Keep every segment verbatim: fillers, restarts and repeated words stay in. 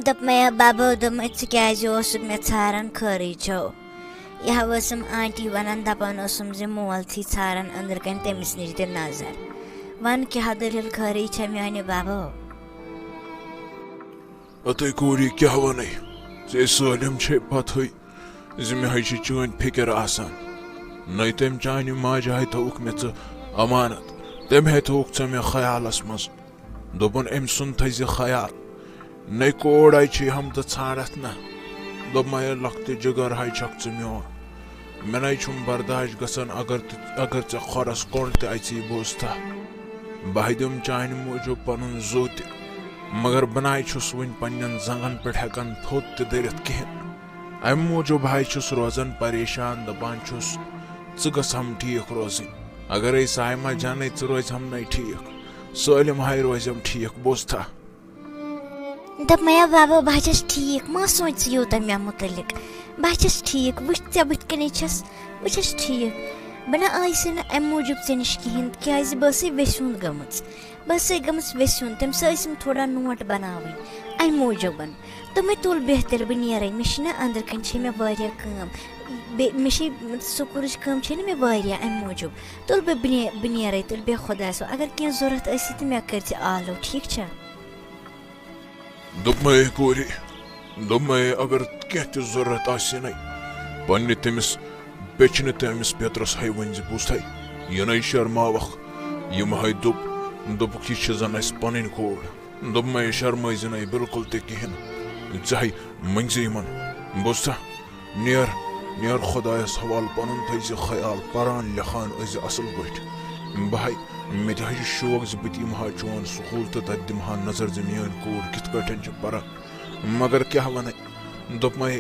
دوٚپمَے، "بَبو دوٚپمَے، ژٕ کیٛازِ اوسُکھ مےٚ ژھاران خٲرٕے چھو؟" یہِ ہا ٲسٕم آنٹی وَنان، دَپان ٲسٕم زِ مول تھی ژھاران أنٛدرٕ کَنۍ، تٔمِس نِش دِ نظر۔ وَن کیٛاہ دٔلیٖل، خٲرٕے چھا میٛانہِ بَبو؟ اَتے کوٗری، کیٛاہ وَنَے؟ ژےٚ سٲلِم چھے پَتہٕے زِ مےٚ ہے چھِ چٲنۍ فِکر آسان۔ نَے تٔمۍ چانہِ ماجہِ ہے تھووُکھ مےٚ ژٕ اَمانَت، تٔمۍ ہے تھووُکھ ژٕ مےٚ خیالَس منٛز۔ دوٚپُن، "أمۍ سُنٛد تھٲیزِ خیال۔" نَے کوڑ آے چھے ہم تہٕ ژھانٛڈَتھ نہ۔ دوٚپمَے، "لۄکٹہِ جِگر ہاے چھَکھ ژٕ میون۔ مےٚ نَے چھُم برداش گژھان اگر تہٕ، اگر ژےٚ خۄرَس کوٚنٛڈ تہِ اَژی، بوزتھا۔ بہٕ ہے دِمہٕ چانہِ موٗجوٗب پَنُن زُو تہِ، مگر بہٕ نَے چھُس وٕنہِ پنٛنٮ۪ن زنٛگَن پٮ۪ٹھ ہٮ۪کان تھوٚد تہِ دٔرِتھ کِہیٖنۍ۔ اَمہِ موٗجوٗب ہاے چھُس روزان پریشان، دَپان چھُس، ژٕ گٔژھ ہم ٹھیٖک روزٕنۍ۔ اگرے سایمہ جانَے ژٕ روزِ ہم نَے ٹھیٖک، سٲلِم ہاے روزٮ۪م ٹھیٖک، بوزتھا؟" دوٚپمَے، "بَبو، بہٕ ہا چھَس ٹھیٖک، مہ سونٛچ ژٕ یوٗتاہ مےٚ مُتعلِق۔ بہٕ ہا چھَس ٹھیٖک، وٕچھ ژےٚ بٕتھِ کَنے چھَس، بہٕ چھَس ٹھیٖک۔ بہٕ نہ آیسٕے نہٕ اَمہِ موٗجوٗب ژےٚ نِش کِہیٖنۍ، کیٛازِ بہٕ ٲسٕے ویٚسہِ ہُنٛد گٔمٕژ۔ بہٕ ٲسٕے گٔمٕژ ویٚسہِ ہُنٛد، تٔمِس ٲسِم تھوڑا نوٹ بَناوٕنۍ، اَمہِ موٗجوٗبَن۔ دوٚپمَے، تُل بیٚہہ تیٚلہِ، بہٕ نیرَے، مےٚ چھِنہ أنٛدرٕ کَنۍ چھے مےٚ واریاہ کٲم۔ بیٚیہِ مےٚ چھے سکوٗلٕچ کٲم چھے نہٕ مےٚ واریاہ، اَمہِ موٗجوٗب۔ تُل بہٕ، بہٕ نے-، بہٕ نیرَے تیٚلہِ، بیٚہہ خۄدایَس حوالہٕ۔ اگر کینٛہہ ضوٚرَتھ ٲسی تہٕ مےٚ کٔرۍ زِ آلو، ٹھیٖک چھا؟" دوٚپمَے، "کوٗرِ، دوٚپمَے، اگر کینٛہہ تہِ ضوٚرَتھ آسہِ نَے، پنٛنہِ تٔمِس بیٚچھِ نہٕ تہٕ أمِس پیٚترَس ہے ؤنۍ زِ، بوٗزتھَے، یہِ نَے شرماوَکھ، یِم ہے دوٚپ، دوٚپُکھ، یہِ چھِ زَن اَسہِ پَنٕنۍ کوٗر۔" دوٚپمَے، "شرمٲے زِ نَے بِلکُل تہِ کِہیٖنۍ، ژٕ ہے مٔنٛگۍ زِ یِمَن، بوٗزتھا؟ نیر، نیر خۄدایَس حوالہٕ، پَنُن تھٲیزِ خیال، پَران لیکھان ٲسۍ زِ اَصٕل پٲٹھۍ۔ بہٕ ہے، مےٚ تہِ حظ چھُ شوق زِ بہٕ تہِ یِمہٕ ہا چون سکوٗل تہٕ تَتہِ دِمہٕ ہا نظر زِ میٛٲنۍ کوٗر کِتھ کٲٹھۍ چھِ پَران۔ مگر کیٛاہ وَنَے؟" دوٚپمَے،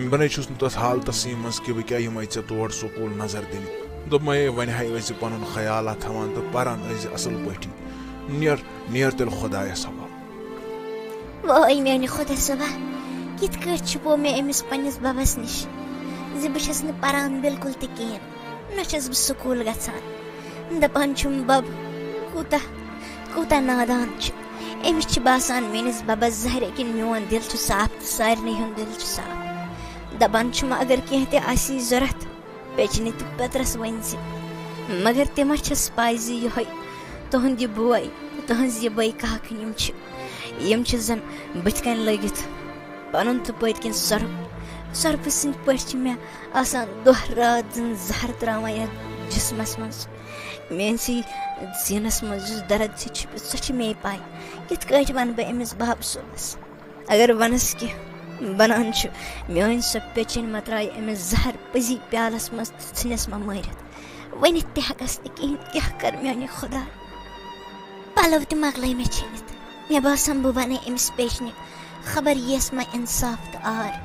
"بہٕ نَے چھُس نہٕ تَتھ حالتَسٕے منٛز کہِ بہٕ کیٛاہ یِمَے ژےٚ تور سکوٗل نظر دِنہِ۔" دوٚپمَے، "وۄنۍ ہے ٲسۍ زِ پَنُن خیالات تھاوان تہٕ پَران ٲسۍ زِ اَصٕل پٲٹھی۔ نیر، نیر تیٚلہِ خۄدایَس حوالہٕ۔" وٲے میانہِ خۄدا صٲبا، کِتھ کٲٹھۍ چھُپو مےٚ أمِس پننِس بَبَس نِش زِ بہٕ چھَس نہٕ پَران بِلکُل تہِ کِہیٖنۍ، نہ چھَس بہٕ سکوٗل گژھان۔ دَپان چھُم، "بَب، کوٗتاہ، کوٗتاہ نادان چھُ۔" أمِس چھِ باسان میٲنِس بَبَس زَہرِ کِنۍ میون دِل چھُ صاف تہٕ سارنٕے ہُنٛد دِل چھُ صاف۔ دَپان چھُم، اگر کینٛہہ تہِ آسی ضوٚرَتھ، پیٚچِنہِ تہٕ پیٚترَس ؤنۍ زِ، مگر تہِ ما چھَس پَے زِ یِہوٚے تُہُنٛد یہِ بوے تہٕ تُہٕنٛز یہِ بٲے کاکٕنۍ یِم چھِ، یِم چھِ زَن بٕتھِ کَنۍ لٔگِتھ پَنُن تہٕ پٔتۍ کِنۍ سۄرُپھ، سۄرپھٕ سٕنٛدۍ پٲٹھۍ چھِ مےٚ آسان دۄہ راتھ زَن زَہر ترٛاوان یَتھ جِسمَس منٛز۔ میٛٲنۍ سٕے سیٖنَس منٛز یُس دَرد چھِ چھِپِتھ، سۄ چھِ مے پَے۔ کِتھ کٲٹھۍ وَنہٕ بہٕ أمِس بَب صٲبَس؟ اگر ونس کینٛہہ بنان چھُ، میٲنۍ سۄ پیٚچِنۍ مہ ترایہِ أمِس زہر پٔزی پیالس منٛز تہٕ ژھٕنٮ۪س مہ مٲرِتھ۔ ؤنِتھ تہِ ہٮ۪کس نہٕ کِہیٖنۍ، کیٛاہ کر میانہِ خۄدا؟ پلو تہِ مۄکلٲے مےٚ چھٔلِتھ۔ مےٚ باسان بہٕ ونَے أمِس پیٚچنہِ، خبر یِیَس ما انصاف تہٕ آر۔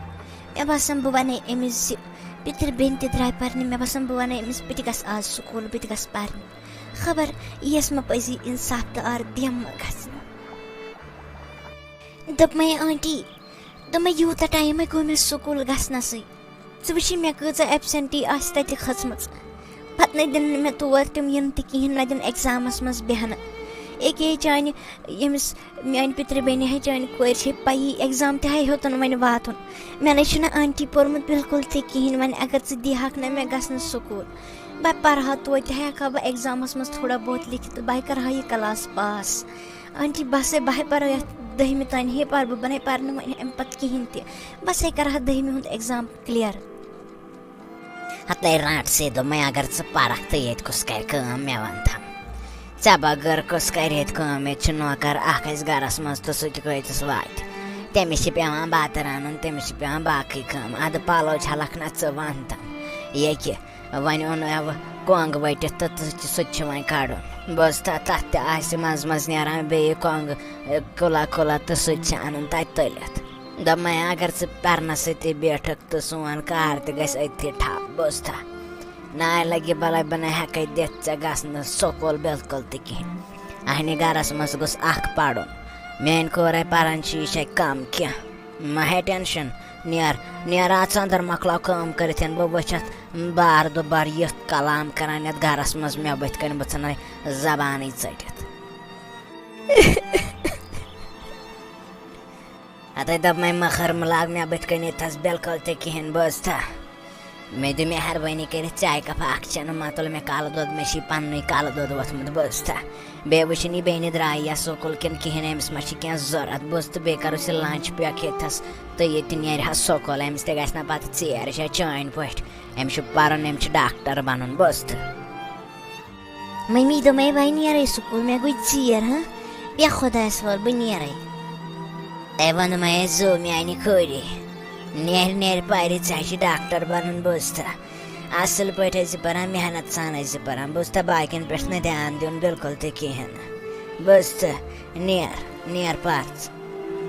مےٚ باسان بہٕ ونَے أمِس زِ پِتٕر بیٚنہِ تہِ درٛاے پرنہِ، مےٚ باسان بہٕ ونَے أمِس بہٕ تہِ گژھٕ آز سکوٗل، بہٕ تہِ گژھٕ پرنہِ۔ خبر یِیَس ما پٔزی انصاف تہٕ آر، دِیم ما گژھنہٕ۔ دوٚپمَے، "آنٹی، دوٚپمَے، یوٗتاہ ٹایم ہے گوٚو مےٚ سکوٗل گژھنَسٕے۔ ژٕ وٕچھی مےٚ کۭژاہ ایبسینٹی آسہِ تَتہِ کھٔژمٕژ۔ پَتہٕ نَے دِنہٕ مےٚ تور تِم یِنہٕ تہِ کِہیٖنۍ، نہ دِنہٕ ایگزامَس منٛز بیٚہنہٕ۔ ییٚکیٛاہ چانہِ ییٚمِس میٛانہِ پِترِ بیٚنہِ ہے، چانہِ کورِ چھے پَیی، ایگزام تہِ ہے ہیوٚتُن وۄنۍ واتُن۔ مےٚ نَے چھُنہٕ آنٹی پوٚرمُت بِلکُل تہِ کِہیٖنۍ۔ وۄنۍ اگر ژٕ دِہاکھ نہ مےٚ گژھنہٕ سکوٗل، بہٕ پَرٕ ہا توتہِ، ہٮ۪کہٕ ہا بہٕ ایگزامَس منٛز تھوڑا بہت لیکھِتھ تہٕ بہٕ کَرٕ ہا یہِ کلاس پاس۔ آنٹی، بَس ہے، بہٕ ہے پَرٕ یَتھ دٔہمہِ تام، ہے پَرٕ بہٕ، بہٕ نَے پَرٕ نہٕ وۄنۍ اَمہِ پَتہٕ کِہیٖنۍ تہِ۔ بَس ہے کَرٕ ہا دٔہمہِ ہُنٛد ایگزام کٕلیَر۔" ہَتَے رانٛٹسٕے دوٚپمَے، اگر ژٕ پَرَکھ تہٕ ییٚتہِ کُس کَرِ کٲم، مےٚ وَن تھَم۔ ژےٚ بغٲر کُس کَرِ ییٚتہِ کٲم؟ ییٚتہِ چھُ نوکَر اَکھ اَسہِ گَرَس منٛز تہٕ سُہ تہِ کۭتِس واتہِ؟ تٔمِس چھِ پٮ۪وان بَتہٕ رَنُن، تٔمِس چھِ پٮ۪وان باقٕے کٲم۔ اَدٕ پَلو چھَلَکھ نہ ژٕ، وَن تَم۔ ییٚکیٛاہ وۄنۍ اوٚن مےٚ وۄنۍ کۄنٛگ ؤٹِتھ تہٕ تہٕ سُہ تہِ چھُ وۄنۍ کَڑُن۔ بہٕ ٲسٕس تَتھ، تَتھ تہِ آسہِ منٛزٕ منٛزٕ نیران بیٚیہِ کۄنٛگ، اے، کُلا کُلا تہٕ سُہ تہِ چھِ اَنُن تَتہِ تُلِتھ۔ دوٚپمَے، اگر ژٕ پَرنَسٕے تہِ بیٹھکھ تہٕ سون کار تہِ گژھِ أتھی ٹھَپ، بوٗزتھا؟ ناے لَگہِ بَلاے، بہٕ نَے ہٮ۪کَے دِتھ ژےٚ گژھنہٕ سکوٗل بِلکُل تہِ کِہیٖنۍ۔ اَہنہِ گَرَس منٛز گوٚژھ اَکھ پَرُن۔ میٛٲنۍ کورے پَران چھِ، یہِ چھے کَم کینٛہہ۔ مہ ہے ٹینشن، نیر، نیر اژ اندر، مۄکلاو کٲم کٔرِتھ، یِنہٕ بہٕ وٕچھتھ بار دُبار یُتھ کلام کران یتھ گرس منٛز مےٚ بٕتھِ کنہِ، بہٕ ژھٕنے زبانٕے ژٔٹِتھ۔ تہٕ دوٚپمَے، مٔخر مہٕ لاگ مےٚ بٕتھِ کَنہِ ییٚتہِ تھَس بِلکُل تہِ کِہیٖنۍ، بوٗزتھا؟ مےٚ دِ مہربٲنی کٔرِتھ چایہِ کَپا اَکھ چٮ۪نہٕ، مَہ تُل مےٚ کَلہٕ دود، مےٚ چھِ پَننُے کَلہٕ دود ووٚتھمُت، بوٗزتھا؟ بیٚیہِ وٕچھِن یہِ بیٚنہِ درٛاے یا سکوٗل کِنہٕ کِہیٖنۍ، أمِس مَہ چھِ کینٛہہ ضوٚرَتھ، بوٗزتھٕ؟ بیٚیہِ کَرُس یہِ لنٛچ پیک ییٚتہِ تھَس تہٕ ییٚتہِ نیرِ ہا سکوٗل، أمِس تہِ گژھِ نہ پَتہٕ ژیر، یہِ چھا چٲنۍ پٲٹھۍ؟ أمِس چھُ پَرُن، أمِس چھُ ڈاکٹر بَنُن، بوٗزتھٕ؟ مٔمی دوٚپمَے، وۄنۍ نیرَے سکوٗل، مےٚ گوٚو ژیر، ہاں؟ بیٚہہ خۄدایَس حوال، بہٕ نیرَے۔ اے ووٚنمَے، اے زو میٛانہِ خٲری، نیرِ نیرِ پَرِ، ژےٚ چھِ ڈاکٹر بَنُن، بوٗزتھا؟ اَصٕل پٲٹھۍ ٲسۍ زِ پَران، محنت سان ٲسۍ زِ پَران، بوٗزتھا؟ باقیَن پٮ۪ٹھ نہٕ دیان دیُن بِلکُل تہِ کِہیٖنۍ نہٕ، بوٗزتھا؟ نیر، نیر پَر ژٕ۔